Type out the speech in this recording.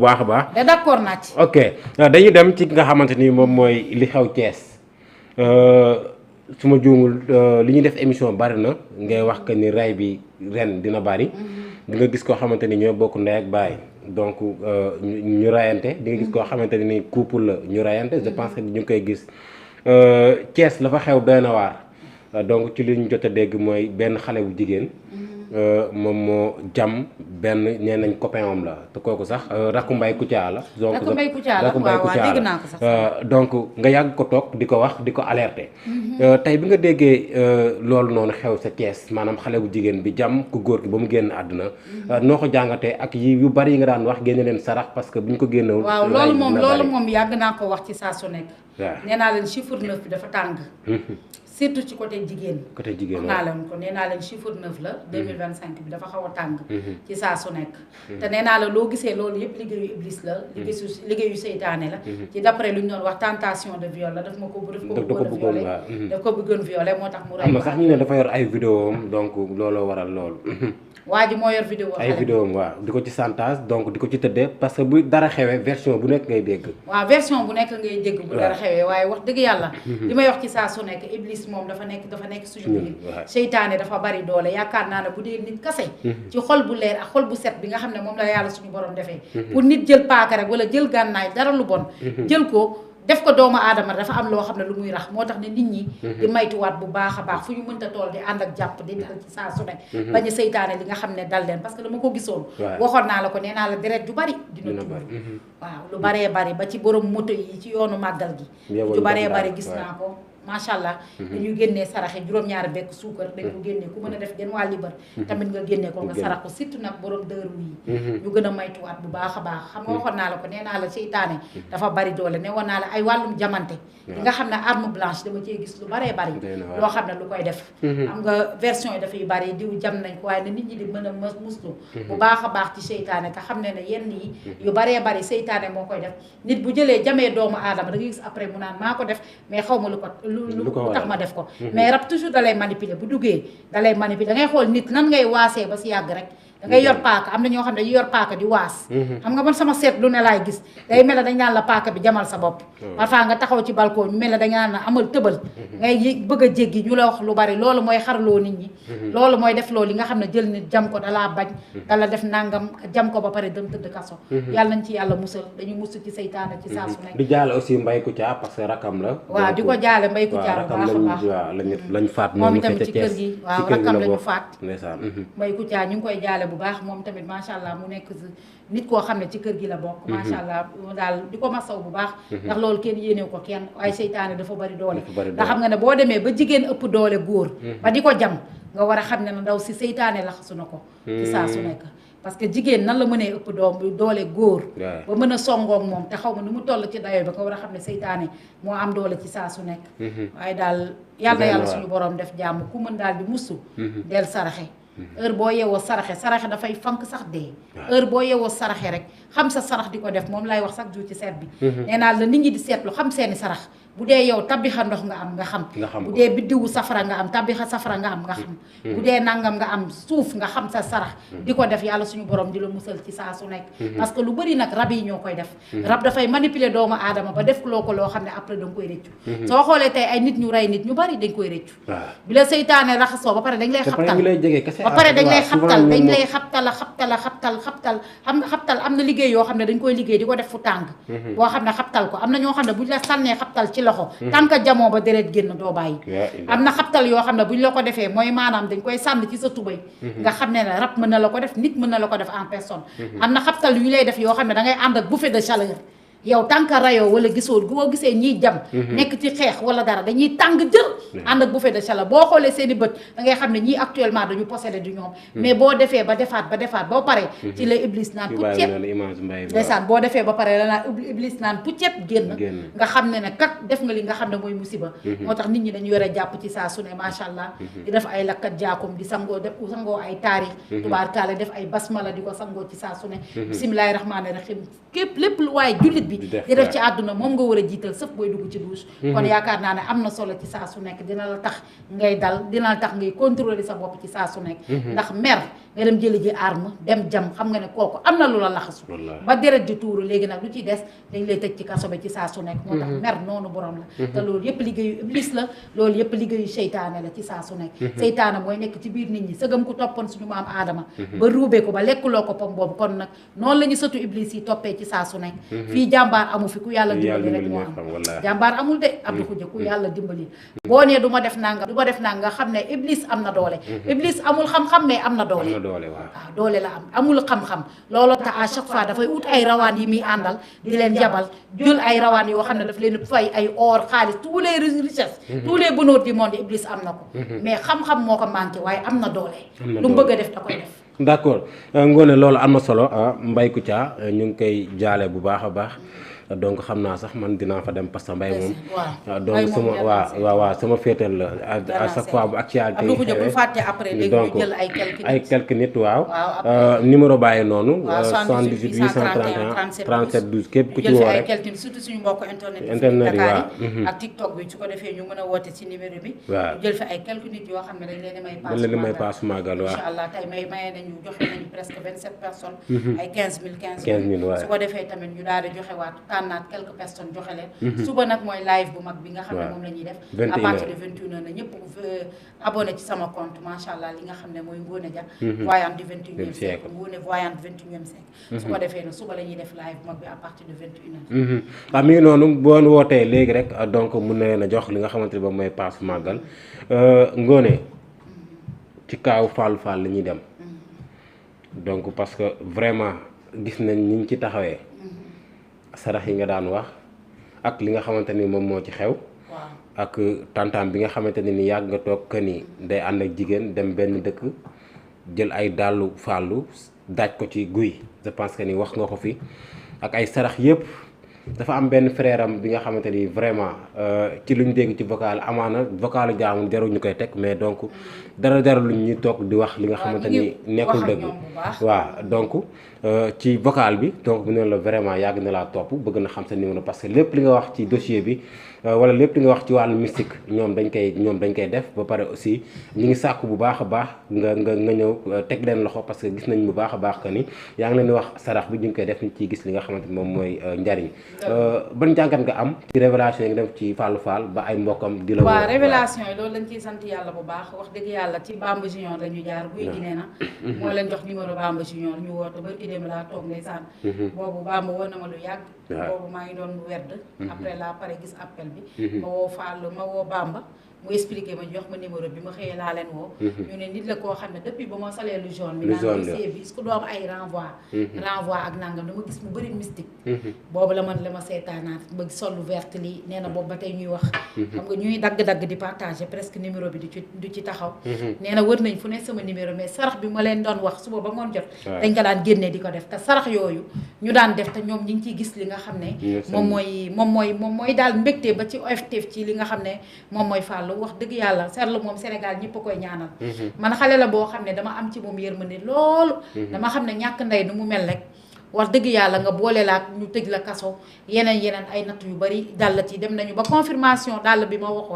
baax a baax da d'accord naa ci. ok dañuy dem ci nga xamante ni moom mooy li xew Thiès su ma juumul li ñuy def émission bari na ngay wax que ni rey bi ren dina bari. di nga gis koo xamante ni ñoo bokk ndey ak baay donc ñu rayante di nga gis koo xamante ni couple la ñu rayante je pense que ñu ngi koy gis Thiès la fa xew doy na waar donc ci li ñu jot a dégg mooy benn xale bu jigéen. moom moo jam benn nee nañ copain am la te kooku sax rakku Mbaye Kouthia la. donc rakku Mbaye Kouthia la waaw dégg naa ko sax. donc nga yàgg ko toog di ko wax di ko alerter. tey bi nga déggee loolu noonu xew sa Thiès maanaam xale bu jigéen bi jam ku góor gi ba mu génn àdduna. noo ko jàngatee ak yu bari yi nga daan wax génne leen sarax parce que bu ñu ko génnewul. waaw loolu moom yàgg naa ko wax ci saa su nekk. waaw nee naa leen chiffre 9 bi dafa tàng. surtout ci côté jigéen. côté jigéen wax naa leen ko nee naa leen chiffre 9 la 2025 bi dafa xaw a tàng. ci saa su nekk. te nee naa la loo gisee loolu yëpp liggéeyu iblis la. liggéeyu seytaane la. ci d'après lu ñu doon wax tentation de viol la daf ko bëggoon violé moo tax mu rey. am na sax ñu ne dafa yor ay vidéo am donc looloo waral loolu. waa ji moo yor vidéo ay vidéo am waaw di ko ci chantage donc di ko ci tëddee parce que bu dara xewee version bu nekk ngay dégg. waaw version bu nekk ngay dégg bu dara xewee waaye wax dëgg yàlla. li may wax ci saa su nekk iblis moom dafa nekk suñu biir. seytaane dafa bari doole yaakaar naa ne bu dee nit kase. ci xol bu leer ak xol bu set bi nga xam ne moom la yàlla suñu borom defee. pour nit jël paaka rek wala jël gànnaay dara lu bon. jël ko def ko doomu aadama dafa am loo xam ne lu muy rax moo tax ne nit ñi. di maytuwaat bu baax a baax fu ñu mënta tool di ànd ak jàpp di dal ci saa su ne. bañ a seytaane li nga xam ne dal leen parce que dama ko gisoon. waxoon naa la ko nee naa la deret ju bari dina tuur. waaw lu baree bari ba ci borom moto yi ci yoonu màggal gi. lu baree bari gis naa ko. macha allah dañuy génnee saraxe juróom-ñaari bekk suukar dañ ko génnee ku mën a def genn waa libar tamit nga génnee ko nga sarax ko surtout nag borom dëru yi ñu gën a maytuwaat bu baax a baax xam nga waxoon naa la ko nee naa la seytaane dafa bari doole ne woon naa la ay wàllum jamante li nga xam ne arme blanche dama cee gis lu baree bari loo xam ne lu koy def xam nga version yi dafay bari diw jam nañ ko waaye ne nit ñi di mën a muslu bu baax a baax ci seytaane te xam ne ne yenn yi yu baree bari seytaane moo koy def nit bu jëlee jamee doomu aadama da ngay gis après mu naan maa ko def mais xaw ma lu tax ma def ko mais rab toujours dalay manipuler bu duggee dalay manipuler da ngay xool nit nan ngay waasee ba si yàgg rek da ngay yor paaka am na ñoo xam ne dañuy yor paaka di waas xam nga man sama seet lu ne laay gis day mel ne dañ naan la paaka bi jamal sa bopp parfois nga taxaw ci balcon ñu mel ne dañ naan la amal tëbal ngay bëgg a jéggi ñu la wax lu bari loolu mooy xarloo nit ñi loolu mooy def loolu li nga xam ne jël nit jam ko dalaa bañ dala def nangam jam ko ba pare dem tëdd kaso yàlla nañ ci yàlla musal dañu musul ci seytaane ci saa su nekk di jaale aussi Mbaye Kouthia parce que rakam la waaw di ko jaale Mbaye Kouthia bu baax a baax lañ faat moom itamit ci kër gi waaw rakam lañu faat ndeysaan Mbaye Kouthia ñu ngi koy jaale bu baax moom tamit macha allah mu nekk nit koo xam ne ci kër gi la bokk macha allah daal di ko masaw bu baax ndax loolu kenn yéenew ko kenn waaye seytaane dafa bari doole ndax xam nga ne boo demee ba jigéen ëpp doole góor ba di ko jam nga war a xam ne ndaw si seytaane laxasu na ko ci saa su nekk parce que jigéen nan la mënee ëpp doole góor ba mën a songoog moom te xaw ma nu mu toll ci dayoo ba nga war a xam ne seytaane moo am doole ci saa su nekk waaye daal yàlla suñu borom def jàmm ku mën daal di musu del saraxe heure boo yeewoo saraxe dafay fank sax dee heure boo yeewoo saraxe rek xam sa sarax di ko def moom lay wax chaque jour ci seet bi nee naa la nit ñi di seetlu xam seeni sarax bu dee yow tabbixa ndox nga am nga xam bu dee biddiwu safara nga am tabbixa safara nga am nga xam bu dee nangam nga am suuf nga xam sa sarax di ko def yàlla suñu borom di la musal ci saa su nekk parce que lu bëri nag rab yi ñoo koy def rab dafay manipuler doomu aadama ba def loo ko loo xam ne après da nga koy rëccu soo xoolee tey ay nit ñu rey nit ñu bari dañ koy rëccu bi la seytaane raxasoo ba pare dañ lay xabtal ba pare dañ lay xabtal am na liggéey yoo xam ne dañ koy liggéey di ko def fu tàng boo xam ne xabtal ko am na ñoo xam ne buñ la sànnee xabtal ci loxo tànk jamoo ba deret génn doo bàyyi am na xabtal yoo xam ne buñ la ko defee mooy maanaam dañ koy sànn ci sa tubay nga xam ne rab mën na la ko def nit mën na la ko def en personne am na xabtal yu lay def yoo xam ne da ngay ànd ak bouffée de chaleur yow tànk rayoo wala gisoo boo gisee ñiy jam nekk ci xeex wala dara dañuy tàng jël ànd ak bouffée de chaleur boo xoolee seen i bët da ngay xam ne ñii actuellement dañu possédé du ñoom mais boo defee ba defaat boo pare ci la iblis naan puccet ndeysaan boo defee ba pare la naan iblis naan puccet génn nga xam ne kat def nga li nga xam ne mooy musiba moo tax nit ñi dañu yore jàpp ci saa su ne macha allah di def ay lakkat jaakum di sangoo ay taarix tubaarkaale def ay basmala di ko sangoo ci saa su ne bismillaahi rahmaani rahim képp lépp lu waaye jullit bi di def ci àdduna moom nga war a jiital sëf booy dugg ci douche kon yaakaar naa ne am na solo ci saa su nekk dina la tax ngay dal dina la tax ngay contrôler sa bopp ci saa su nekk ndax mer nga dem jëli ji arme dem jam xam nga ne kooku am na lu la laxasu ba deret ji tuuru léegi nag lu ci des dañ lay tëj ci kaso bi ci saa su nekk moo tax mer noonu borom la te loolu yëpp liggéeyu iblis la loolu yëpp liggéeyu seytaane la ci saa su nekk seytaane mooy nekk ci biir nit ñi sëgam ku toppoon suñu maam aadama ba ruubee ko ba lekkuloo ko pom boobu kon nag noonu la ñu sëtu iblis yi toppee ci saa su nekk fii jàmbaar amu fi ku yàlla dimbali rek moo am jàmbaar amul de Abdou Khoudia ku yàlla dimbali boo nee du ma def nanga du ma def nanga nga xam ne iblis am na doole iblis amul xam-xam mais am na doole waaw doole la am amul xam-xam looloo tax à chaque fois dafay ut ay rawaan yi muy àndal di leen yabal jël ay rawaan yoo xam ne daf leen fay ay or xaalis tous les richesses tous les bonheurs du monde iblis am na ko mais xam-xam moo ko manqué waaye am na doole lu mu bëgg a def da koy def d'accord Ngoné loolu am na solo Mbaye Kouthia ñu ngi koy jaale bu baax a baax donc xam naa sax man dinaa fa dem parce que Mbaye moom donc sama waaw sama féetal la à chaque fois bu actualité bu fàtte après léegi ñu jël ay quelques nit waaw numéro bàyyi noonu 78 831 37 12 képp ku ci woo rek surtout suñu mbokk internet yi waaw ak TikTok bi su ko defee ñu mën a woote ci numéro bi waaw ñu jël fi ay quelques nit yoo xam ne dañ leen di may paas maagal waaw incha allah tey maye nañu joxe nañu presque 27 personnes ay 15 000 su ko defee tamit ñu daal di joxe waat naat quelques personnes joxe leen suba nag mooy live bu mag bi nga xam ne moom la ñuy def à partir de 21h na ñëpp abonné ci sama compte macha allah li nga xam ne mooy Ngoné Dia voyante du 21e siècle Ngoné voyante 21e siècle su ko defee nag suba la ñuy def live bu mag bi à partir de 21h waaw mi ngi noonu boo wootee léegi rek donc mun na leen a jox li nga xamante ne ba mooy paas màggal Ngoné ci kaaw Fallou Fall la ñuy dem donc parce que vraiment gis nañ ni ñu ci taxawee sarax yi nga daan wax ak li nga xamante ni moom moo ci xew ak tantam bi nga xamante ne ni yàgg nga toog que ni day ànd ak jigéen dem benn dëkk jël ay dàllu fàllu daaj ko ci guy je pense que ni wax nga ko fi ak ay sarax yëpp dafa am benn frère am bi nga xamante ni vraiment ci luñ dégg ci vocal amaana vocalu jaamu jarul ñu koy teg mais donc dara luñ ñuy toog di wax li nga xamante ni nekkul dëgg waaw donc ci vocal bi donc mu ne la vraiment yàgg na laa topp bëgg na xam sa numéro parce que lépp li nga wax ci dossier bi wala lépp li nga wax ci wàllu mystique ñoom dañ koy def ba pare aussi ñu ngi sàkku bu baax a baax nga ñëw teg leen loxo parce que gis nañ bu baax a baax que ni yaa ngi leen di wax sarax bi ñu ngi koy def ni ciy gis li nga xamante ni moom mooy njariñ ban jàngat nga am ci révélation yi nga def ci Fallou Fall ba ay mbokkam di la waaw révélation yi loolu lañ ciy sant yàlla bu baax wax dëgg yàlla ci Bamba Junior la ñu jaar guy gi nee na moo leen jox numéro Bamba Junior ñu woote ba idéem laa toog ndeysaan boobu Bamba woo na ma lu yàgg boobu maa ngi doon werd après la pare gis appel bi ma woo Fallou ma woo Bamba mu expliqué ma jox ma numéro bi ma xëyee laa leen woo ñu ne nit la koo xam ne depuis ba ma solee lu jaune bi naan dossier bi est-ce que doo am ay renvoi ak nangam dama gis mu bëri mystique boobu la ma seetaanaat ba sol lu vert lii nee na boobu ba tey ñuy wax xam nga ñuy dagg-dagg di partager presque numéro bi du ci taxaw nee na wër nañ fu ne sama numéro mais sarax bi ma leen doon wax suba ba ngoon jot dañ ko daan génnee di ko def te sarax yooyu ñu daan def te ñoom ñi ngi ciy gis li nga xam ne moom mooy daal mbégte ba ci OFTF ci li nga xam ne moom mooy Fallou wax dëgg yàlla seetlu moom Sénégal ñëpp a koy ñaanal man xale la boo xam ne dama am ci moom yërmande loolu dama xam ne ñàkk ndey nu mu mel rek wax dëgg yàlla nga boole la ak ñu tëj la kaso yeneen ay natt yu bari dàll ci dem nañu ba confirmation dàll bi ma waxoon